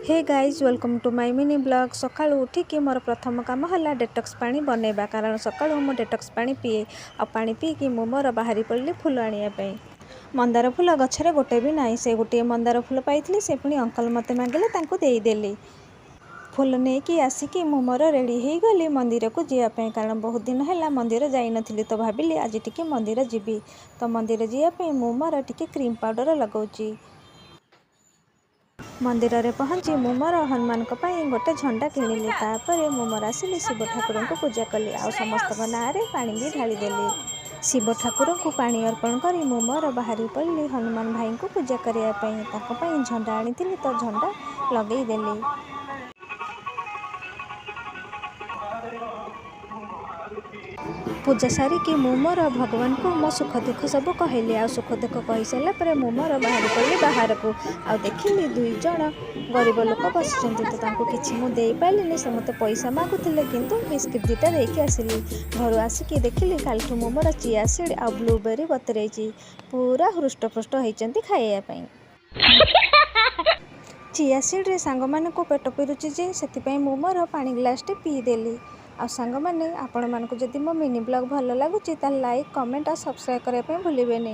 Hey guys, welcome to my mini vlog. ସକାଳୁ ଉଠିକି ମୋର ପ୍ରଥମ କାମ ହେଲା ଡେଟକ୍ସ ପାଣି ବନେଇବା, କାରଣ ସକାଳୁ ମୁଁ ଡେଟକ୍ସ ପାଣି ପିଏ। ଆଉ ପାଣି ପିଇକି ମୁଁ ମୋର ବାହାରି ପଡ଼ିଲି ଫୁଲ ଆଣିବା ପାଇଁ। ମନ୍ଦାର ଫୁଲ ଗଛରେ ଗୋଟେ ବି ନାହିଁ। ସେ ଗୋଟିଏ ମନ୍ଦାର ଫୁଲ ପାଇଥିଲି, ସେ ପୁଣି ଅଙ୍କଲ ମୋତେ ମାଗିଲେ, ତାଙ୍କୁ ଦେଇଦେଲି। ଫୁଲ ନେଇକି ଆସିକି ମୁଁ ମୋର ରେଡ଼ି ହେଇଗଲି ମନ୍ଦିରକୁ ଯିବା ପାଇଁ, କାରଣ ବହୁତ ଦିନ ହେଲା ମନ୍ଦିର ଯାଇନଥିଲି। ତ ଭାବିଲି ଆଜି ଟିକେ ମନ୍ଦିର ଯିବି। ତ ମନ୍ଦିର ଯିବା ପାଇଁ ମୁଁ ମୋର ଟିକେ କ୍ରିମ୍ ପାଉଡ଼ର ଲଗାଉଛି। ମନ୍ଦିରରେ ପହଞ୍ଚି ମୁଁ ମୋର ହନୁମାନଙ୍କ ପାଇଁ ଗୋଟେ ଝଣ୍ଡା କିଣିଲି। ତାପରେ ମୁଁ ମୋର ଆସିଲି, ଶିବ ଠାକୁରଙ୍କୁ ପୂଜା କଲି ଆଉ ସମସ୍ତଙ୍କ ନାଁରେ ପାଣି ବି ଢାଳିଦେଲି। ଶିବ ଠାକୁରଙ୍କୁ ପାଣି ଅର୍ପଣ କରି ମୁଁ ମୋର ବାହାରି ପଡ଼ିଲି ହନୁମାନ ଭାଇଙ୍କୁ ପୂଜା କରିବା ପାଇଁ। ତାଙ୍କ ପାଇଁ ଝଣ୍ଡା ଆଣିଥିଲି, ତ ଝଣ୍ଡା ଲଗେଇଦେଲି। ପୂଜା ସାରିକି ମୁଁ ମୋର ଭଗବାନଙ୍କୁ ମୋ ସୁଖ ଦୁଃଖ ସବୁ କହିଲି। ଆଉ ସୁଖ ଦୁଃଖ କହିସାରିଲା ପରେ ମୁଁ ମୋର ବାହାରି ପଡ଼ିଲି ବାହାରକୁ। ଆଉ ଦେଖିଲି ଦୁଇ ଜଣ ଗରିବ ଲୋକ ବସିଛନ୍ତି, ତ ତାଙ୍କୁ କିଛି ମୁଁ ଦେଇପାରିଲିନି। ସେ ମୋତେ ପଇସା ମାଗୁଥିଲେ, କିନ୍ତୁ ବିସ୍କିଟ୍ ଦୁଇଟା ଦେଇକି ଆସିଲି। ଘରୁ ଆସିକି ଦେଖିଲି କାଲିଠୁ ମୁଁ ମୋର ଚିଆ ସିଡ଼୍ ଆଉ ବ୍ଲୁବେରୀ ବତୁରେଇଛି, ପୁରା ହୃଷ୍ଟପୃଷ୍ଟ ହେଇଛନ୍ତି ଖାଇବା ପାଇଁ। ଚିଆ ସିଡ଼୍ରେ ସାଙ୍ଗମାନଙ୍କୁ ପେଟ ପୁରୁଛି ଯେ, ସେଥିପାଇଁ ମୁଁ ମୋର ପାଣି ଗ୍ଲାସ୍ଟେ ପିଇଦେଲି। ଆଉ ସାଙ୍ଗମାନେ, ଆପଣମାନଙ୍କୁ ଯଦି ମୋ ମିନି ବ୍ଲଗ୍ ଭଲ ଲାଗୁଛି, ତାହେଲେ ଲାଇକ୍, କମେଣ୍ଟ ଆଉ ସବସ୍କ୍ରାଇବ୍ କରିବା ପାଇଁ ଭୁଲିବେନି।